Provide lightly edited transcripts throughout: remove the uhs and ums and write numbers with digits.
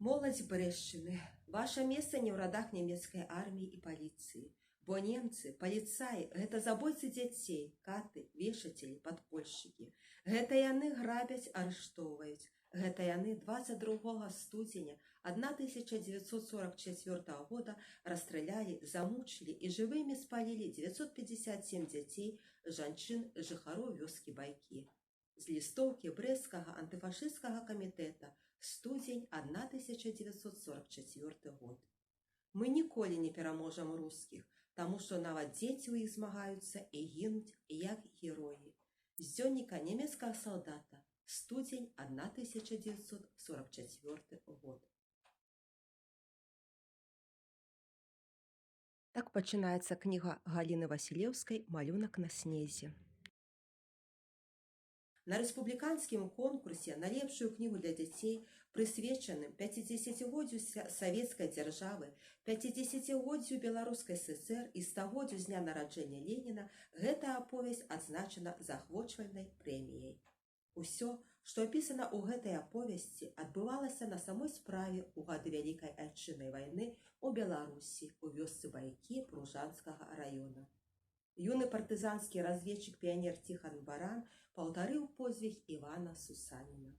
Моладзь Брэшчыны, ваша месца не ў радах нямецкай арміі і паліцыі, бо немцы, паліцаі — гэта забойцы дзяцей, каты, вешацелі, падпольшчыкі. Гэта яны грабяць, арыштоўваюць. Гэта яны 22 студзеня 1944 года расстралялі, замучылі і жывымі спалілі 957 дзяцей, жанчын, жыхароў вёскі Байкі. З лістоўкі Брэсцкага антыфашысцкага камітэта, студзень 1944 год. Мы ніколі не пераможам рускіх, таму што нават дзеці ў іх змагаюцца і гінуць як героі. З дзённіка нямецкага салдата, студзень 1944 год. Так пачынаецца кніга Галіны Васілеўскай «Малюнак на снезе». На рэспубліканскім конкурсе на лепшую кнігу для дзяцей, прысвечаным 50годдзю савецкай дзяржавы, 50годдзю Беларускай ССР і стагоддзю з дня нараджэння Леніна, гэтая аповесць адзначана заахвочвальнай прэміяй. Усё, што апісана ў гэтай аповесці, адбывалася на самой справе ў гады Вялікай Айчыннай вайны ў Беларусі, у вёсцы Байкі Пружанскага раёна. Юны партызанскі разведчык-піянер Ціхан Баран паўтарыў подзвіг Івана Сусаніна.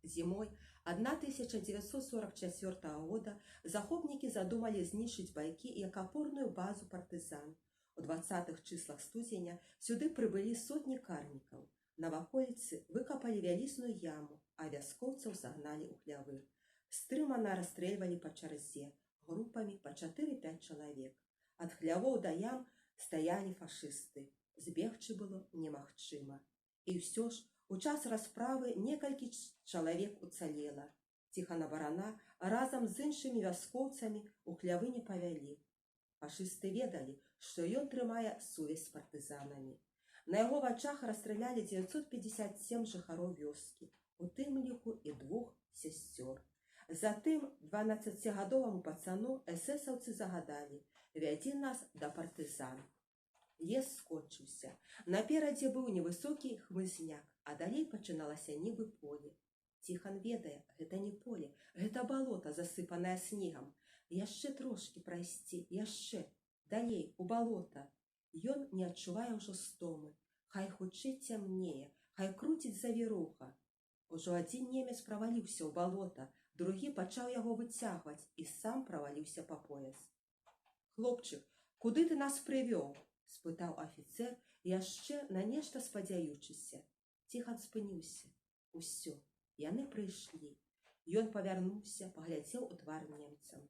Зімой 1944 года захопнікі задумалі знішчыць Байкі як апорную базу партызан. У 20-х чыслах студзеня сюды прыбылі сотні карнікаў. На ваколіцы выкапалі вялізную яму, а вяскоўцаў загналі ў хлявы. Стрымана расстрэльвалі па чарзе, групамі па 4-5 чалавек. Ад хлявоў да ям стаялі фашысты. Збегчы было немагчыма. І ўсё ж у час расправы некалькі чалавек уцалела. Ціхана Барана разам з іншымі вяскоўцамі ў хлявы не павялі. Фашысты ведалі, што ён трымае сувязь з партызанамі. На яго вачах расстралялі 957 жыхароў вёскі, у тым ліку і двух сясцёр. Затым 12-гадоваму пацану эсэсаўцы загадалі: «Вядзі нас да партызан». Лес скончыўся. Наперадзе быў невысокі хмызняк, а далей пачыналася нібы поле. Ціхан ведае, гэта не поле, гэта балота, засыпанае снегам. Яшчэ трошкі прайсці, яшчэ, далей, у балота. Ён не адчувае ўжо стомы. Хай хутчэй цямнее, хай круціць завіруха. Ужо адзін немец праваліўся ў балота, другі пачаў яго выцягваць і сам праваліўся па пояс. «Хлопчык, куды ты нас прывёў?» — спытаў афіцэр, яшчэ на нешта спадзяючыся. Ціхан спыніўся. Усё, яны прыйшлі. Ён павярнуўся, паглядзеў у твар немцам.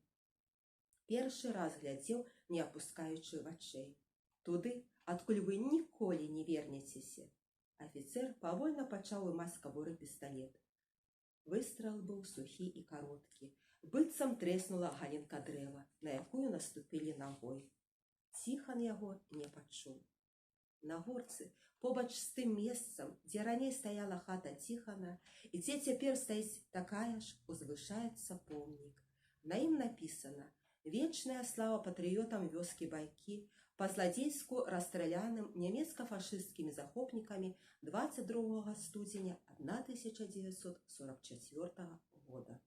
Першы раз глядзеў, не апускаючы вачэй. «Туды, адкуль вы ніколі не вернецеся». Афіцэр павольна пачаў вымаць з кабуры пісталет. Выстрал быў сухі і кароткі. Быццам трэснула галінка дрэва, на якую наступілі нагой. Ціхан яго не пачуў. На горцы, побач з тым месцам, дзе раней стаяла хата Ціхана і дзе цяпер стаіць такая ж, узвышаецца помнік. На ім напісана: «Вечная слава патрыётам вёскі Байкі, па-зладзейску расстраляным нямецка-фашысцкімі захопнікамі 22 студзеня 1944 года».